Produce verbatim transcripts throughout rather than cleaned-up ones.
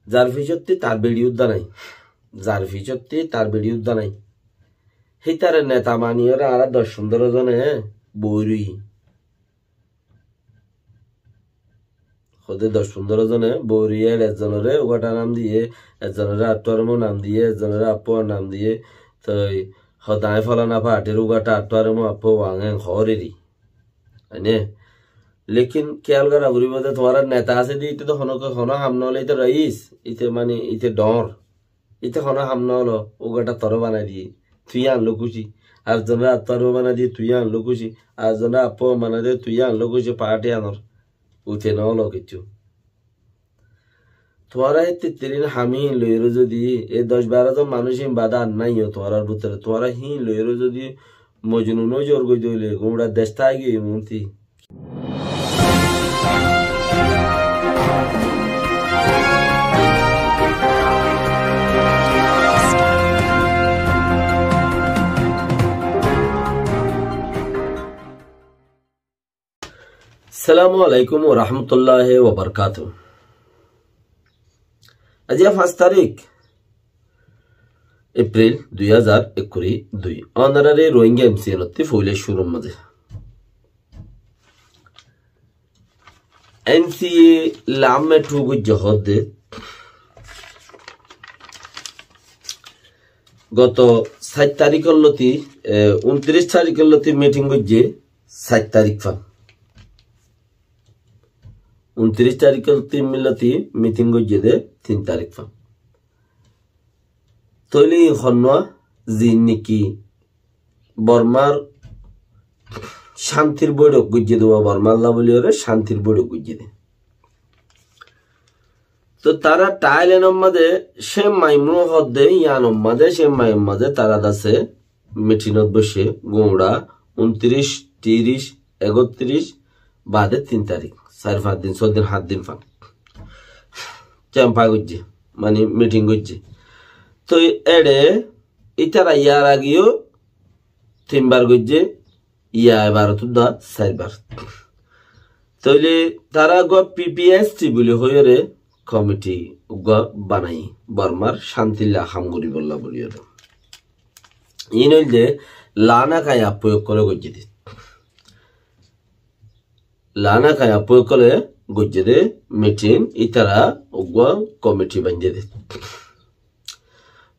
Zar fisótti tar beçi uddá nái. Zar fisótti tar beçi uddá nái. Hítare neta maniyóre añára doc fundóro zone boói roiyí. Hoóde doc fundóro zone boói roiyí, eçe ekzonoré Ugathá nam diyé, ekzonoré Attuaremo nam diyé, ekzonoré Appoa nam diyé. Toi hoóde añí folana partir Ugathá, Attuaremo, Appoa, Wang, Eng hoór eri. Aine. Lekin kiyal gora foribó de tuáñrar neta asé de, íte to hono, hono ham no óile íte rais, íte mani, íte dhoóñr. Íte hono ham no ólo, Ugathá toré banai diyé, tui yían loi kúci. Ar ekzonoré Attuaremo banai diyé, tui yían loi kúci. Ar ekzonoré Appoa banai diyé, tui yían loi kúci, party anor. Uite no ólo kiccú. Tuáñra e tittirin ham ín loiyóre zodi, e doc baró zon manúic ín bade ar nái ó tuáñrar bútore, tuáñra hín loiyóre zodi Mojnun ói zor goi de óile, gura dec táki giyói munti. Assalamu alaikum wa rahmatullahi wa barakatuhu. Aijja fañs tarík Epril dui házar ekkuri dui. Ónorare Rohingya M C N ottú foila cúrur mazé N C A lamme thu goijjé hoódde. Goto sair taríkor lóti, e, untiríc taríkor lóti meeting goijjé, sair tarík fan. Untiríc taríkor lóti meeting goijjé de tin tarík fan. Tóile honnúa zin niki Bormar cántir boiçók goijjé de, Bormar lá bóli óre cántir boiçók goijjé de. Toi tará Thailandor mazé Chiang Mai mui hoódde, yíanor mazé, Chiang Mai or mazé tará dase meetingot boiccé, gura untiríc, tiríc, ektiríc, bade tin tarík, sair fañs din, só din, hát din fan. Kempa goijjé, mani meeting goijjé. Toi eçe ítara yar ageyó tin bar goijjé, yá ebar ottú dá sair bar. Tóile tará uggúa P P S T buli hoiyóre komiti uggúa banaiyé, Bormar cántilla ham goríbolla buli óre. Iín óilde Lana Kaiapoi ókkole goijjé de. Lana Kaiapoi ókkole goijjé de meeting, ítara uggúa komiti baindé de.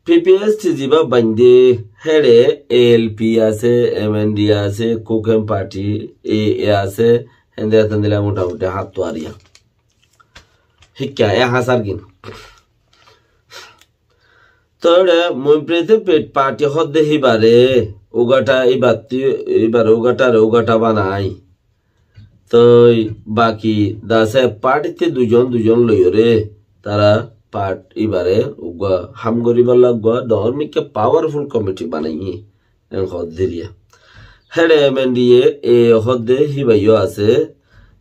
P P S T zibá baindé, héçe A L P asé, M N D asé, Kuki Party, A A asé, héndilla héndilla motamuti háñttu ariya. Híkka, e háñsar gin. Toi eçe Moinprit Party hoódde híbare, Ugathá, híbare Ugathá re Ugathá banai. Toi baki dase party te duizon duizon loiyóre tará part ibare uggúa ham goríbolla uggúa dhoóñr mikká powerful komiti banaiyé, en hoódde riya. Héçe M N D A hoódde híbaiyó asé,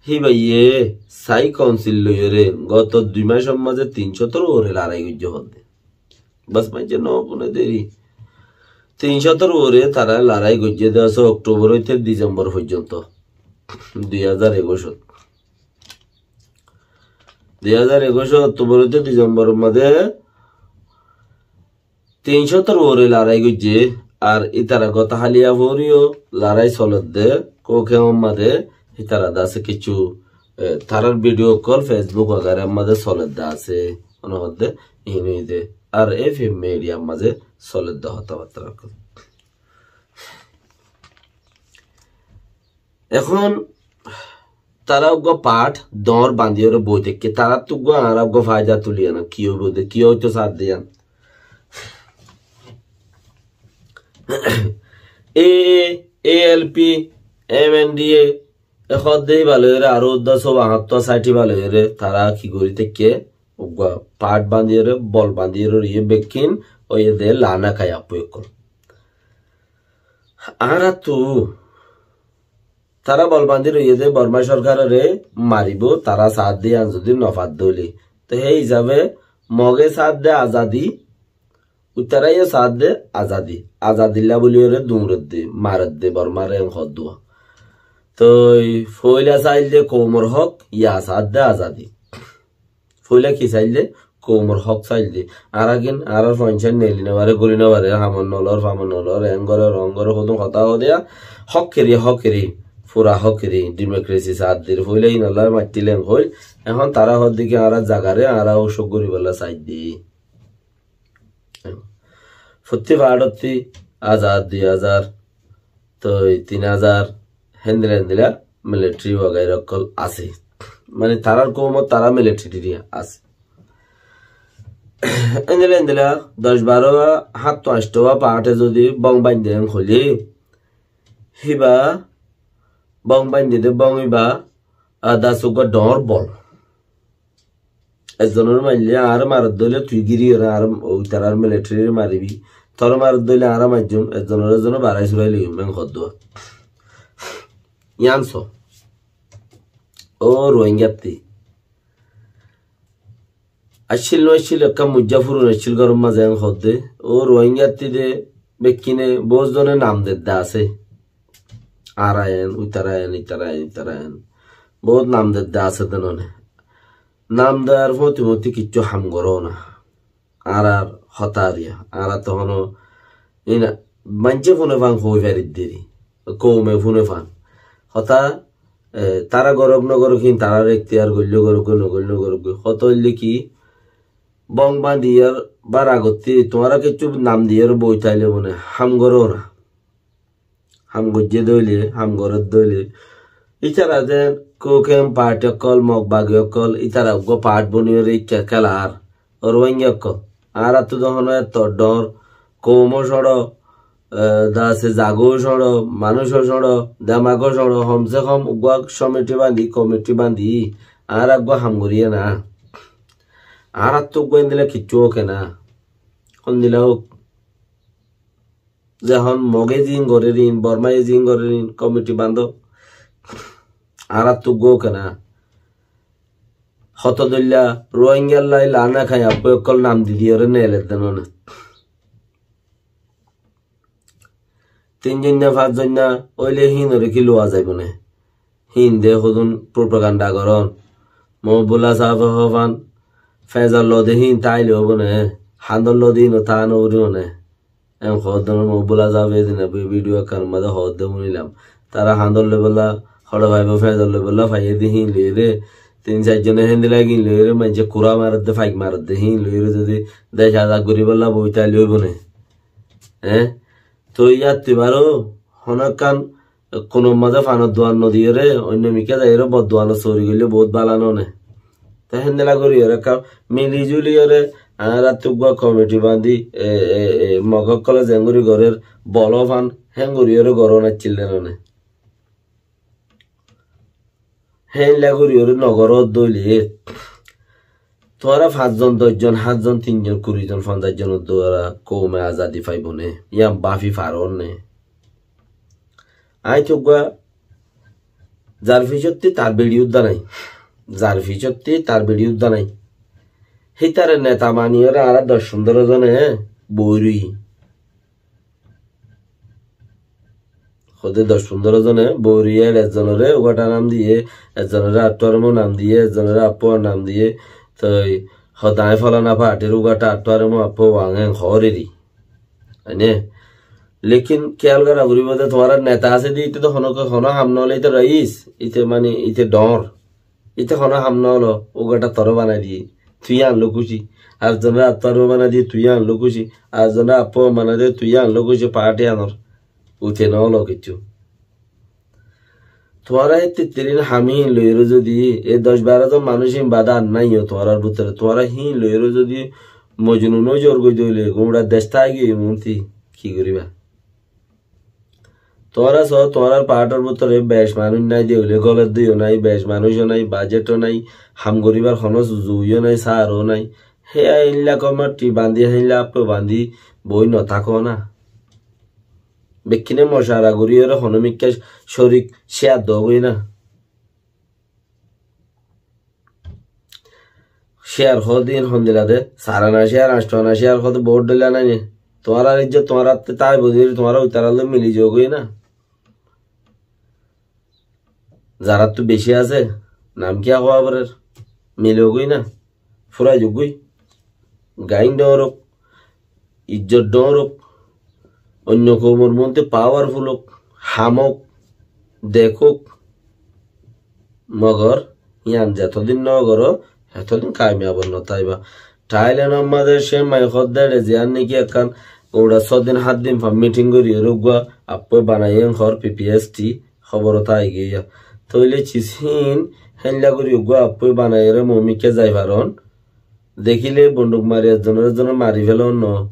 híbaiyé sai council loiyóre goto dui mac or mazé tin cótor uore lorai goijjé hoódde. Bas, maincé no fúne deri. Tin cótor uore tará lorai goijjé de asé October óite December foijjonto. Dui házar ekuc ot. Dui házar ekuc ot October óite December or mazé tin cótor uore lorai goijjé. Ar ítara gotahaliya foriyó lorai soledde, Kuki or mazé ítara dase kissú, e, tarár video ókkol Facebook wagaira mazé soledde asé. Mone hoódde, iín óilde R F A media mazé soledde hotábatta ókkol. Ehón tará uggúa part dhoóñr bandiyóre boi táikke, taráttu uggúa añára uggúa faida tuli ana, ki óibo de, ki óito sádde yián. E, A L P, M N D A, e hoódde híba loiyóre aró uddá sóba háñttu saithí ba loiyóre tará ki gorí táikke, uggúa part bandiyóre, bol bandiyóre, iye bekkín óiye de Lana Kaiapoi ókkol. Añárattu tará bol bandi roiyé de Borma sorkarore maribó, tará saádde yián zodi no fadde óile. Te hé hísabe Moge saádde azadi, uitará yó saádde azadi. Azadilla buliyóre duñredde, maredde Bormare en hoddúa. Toi foila sailde koumor hók, yá saádde azadi. Foila ki sailde? koumor hók sailde. Añára gín, añárar foinsá neli no fare, guli no fare, hamot no lor, famot no lor, en gorer, on gorer, hodún hotá hoó de, hók keri, hók keri, fura hók keri, democracy saat dir, foila inolla maittilen hoil. Ehón tará hoódde ki añárar zagare añára usuk goribolla saidde. Fottí faárottí azar, dui azar, toi tin azar, héndila héndila militari wagaira ókkol asé. Mane tarár koumot tará militari asé. Héndila héndila doc baró ba, háñttu añctó ba paáñte zodi bóng baindé en hoilé, híba bóng baindé de bóng íba, a, das uggúa dhoóñr bol. Ezzonore maille añáre maredde óile tui giri óre añáre, oi tarár militarir maribi. Tore maredde óile añáre maijjum, ezzonore ezzone barai surai loiyum, en hoddua. Yián so. Ó Ruáingattí. Accíl no accíl, ekkán muijja furun accíl góror mazé en hoódde. Ó Ruáingattí de bekkíne boóut zone nam dedde asé. Añára en, uitara en, itara en, itara en. Boóut nam dedde asé de none. Nam dear fóti fóti kiccú ham goró na. Añárar hotá ariya. Añára to hono ina maincé fúne fan hoi faridde ri. Koume fúne fan. Hotá, e, tará gorok no gorok hín tarár ektiyar goilló gorok goi, no goilló gorok goi. Hotá óilde ki, bóng bañdiyar bar agottí tuáñra kiccú nam diyar boi táile mone ham goró na. Ham goijjé dóile, ham gorér dóile. Ítara de koken paáñti ókkol, mog bagi ókkol, ítara uggúa paáñt boniyóre ikká kélar. Ó Ruáinga ókkol. Añárattú de honó etto dhoóñr, koumo cóñço, e, dase zagó cóñço, manúic cóñço, demago cóñço, homse hom uggúa comiti bañdi, komiti bañdi, añára uggúa ham goríye na. Añárattú uggúa endilla kiccú óke na. Hondilla ók. Zehón Moge ziín gorér iín, Bormaye ziín gorér iín, komiti bañdó. Añárattú uggúa óke na. Hoto dóilla Ruáingallái laána khai abbói ókkol nam di diyóre neeledde none. Tin zoinna, fañs zoinna óile híinore ki luwa zaibo ne? Híin de hodún propaganda gorón. Mohibullah sáfe hoó fan, feñzor lode híin táile óibo ne? Hañdor lode híin táa no foribo ne? En hoódde Mohibullah sáfe edin abi vidiyo ekkanor mazé hoódde fúnilam. Tará hañdor loibólla hoçé faibó, feñzor loibólla faiyé de híin loiyóre, tin sair zone héndilla gin loiyóre, maincé kurá maredde, faik maredde, híin loiyóre zodi dec azad goríbolla boi táile óibo ne? Eé? Toi yáttu ibáro honó ekkán kunor mazé fanor duan no diyóre, oinno mikká zaiyóre bodduan sóri goillé boóut bála no né? Te héndilla goríyóre ekkán mili zuliyóre añárattú uggúa komiti bañdi, e, e, e, Mog ókkole zeéngorí gorér, bolo fan, héngoríyóre gorón accíl dé no né? Héinla goríyóre nogoródde óile, tuáñra fañs zon, doc zon, háñt zon, tin zon, kuri zon, fonzaic zonor duara koume azadi faibó né? Yían báfi farón né? Aññí to uggúa zar fisótti tar beçi uddá nái. Zar fisótti tar beçi uddá nái. Hítare neta maniyóre añára doc fundóro zone boi roiyí. Hóde doc fundóro zone boi roiyé, ezzonoré uggúa nam diyé, ezzonoré attuaremo nam diyé, ezzonoré appuar nam diyé. Toi hóde aññí folana partir uggúa attuaremo appu wangén hoór eri. Aine? Lekin kiyal gora foribo de tuáñrar neta asé de, ite to hono, hono ham no óile ite rais, ite mani, ite dhoóñr. Ite hono ham no ólo, uggúa toré banai diyé, tui yían loi kúci. Ar zonoré attuaremo banai diyé, tui yían loi kúci. Ar zonoré appuar banai diyé, tui yían loi kúci, parti anor. Ute no ólo kiccú. Tuáñra e tittirin ham híin loiyóre zodi, e doc baró zon manúic híin bade ar nái ó tuáñrar bútore, tuáñra híin loiyóre zodi mojnun ói zor goi dóile, gumra dec táki giyói monti, ki goríba? Tuáñra soó, tuáñrar partor bútore bec manúic nái de óile, golodde yó nái, bec manúic ó nái, bajet ó nái, ham goríbar honó zuzu yó nái, saar ó nái. Hé ailla komiti bañdi, héinla appu bañdi boi no táko na. Bekkíne mocara goríyóre honó mikká corik céar dogói na. Céar hoóde híin hondilla de, sar ana céar, añctó ana céar hoóde boóut dhoilla nái né? Tuáñrar ijjot tuáñrattú tái buzír, tuáñra uitarallói mili zogói na. Zarattú bicí asé, nam kiyá hoó abarer, mili zogói na, furai zogói. gain dhoóñr ók, ijjot dhoóñr ók, oinno koumor monte powerful ók, ham ók, dek ók, mogor yián zetodin nógoró, hetodin kamiyab no táiba. Thailand or mazé Chiang Mai hoddé ziyán niki ekkán uçá só din, hát din fa miting gorí uggúa appói banaiyé hoór P P S T, hóbor ot aigiyé. Tóile cis hín héilla gorí uggúa appói banaiyére moómikká zai faron. Dekíle bonduk mari ezzonore ezzone mari félon no.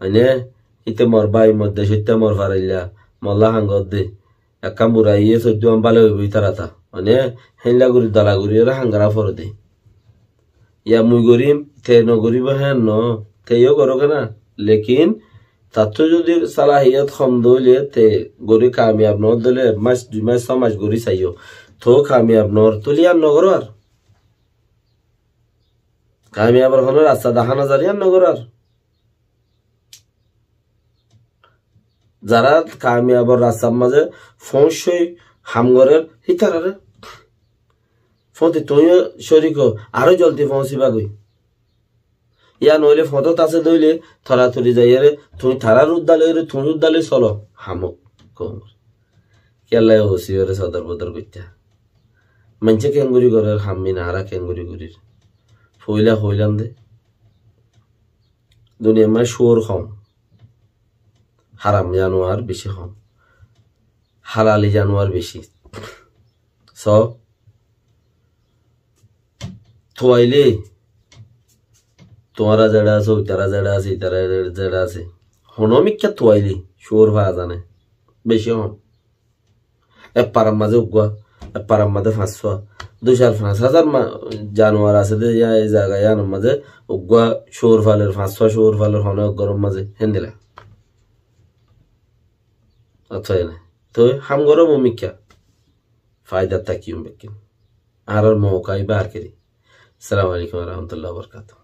Mane, íte mor bái, mor decóitta, mor farailla, molla hangor de. Ekkán buraiyé soiddúan bála óibo ítarata. Mane, héilla gorí dala gorí ore hangara fore de. Ya mui gorím, te nogoríbo héen no, te yó gorók na. Lekin tattú zodi salahiyot hom dóile te gorí kamiyab no dóile ek mac, dui mac, só mac gorí saiyó. Toó kamiyab no ór, tóile yían nogoró ar. Kamiyabor honó rasta dahá no zar, yían nogoró ar. Zará kamiyabor rastar mazé foóñsoi ham gorér, hítararé foóñti tuñí yó córik ó, aró zoldi foóñsiba goi. Yían óile foóñtot asé dóile toratori zaiyére tuñí tarár uddá loiyére tuñí uddá loi solo, ham ók koumor. Kiyólla e O C ore sodor bodor goittá? Maincé keéngorí gorér ham ín, añára keéngorí gorír? Foóila hoóilam de. Duniyar mazé cúor hom. Haram januar beci hom. Halali januar beci. So, tuaile, tuáñra zeçé asó, itará zeçé asé, itará zeçé asé, honómikká tuaile cúor fa zane. Beci hom. Ek farar mazé uggúa, ek farar mazé fañssúa, dui sair fañs házar ma-, januar asé de, yá, e zaga yíanor mazé uggúa cúor faler, fañssúa cúor faler, honó ek góror mazé, héndilla. Ótoi ene. Toi ham goró moómikká. Faidat tákiyum bekkín. Añárar mouka ibá ar keri. Assalamu alaikum wa rahmatullahi wa barakatuhu.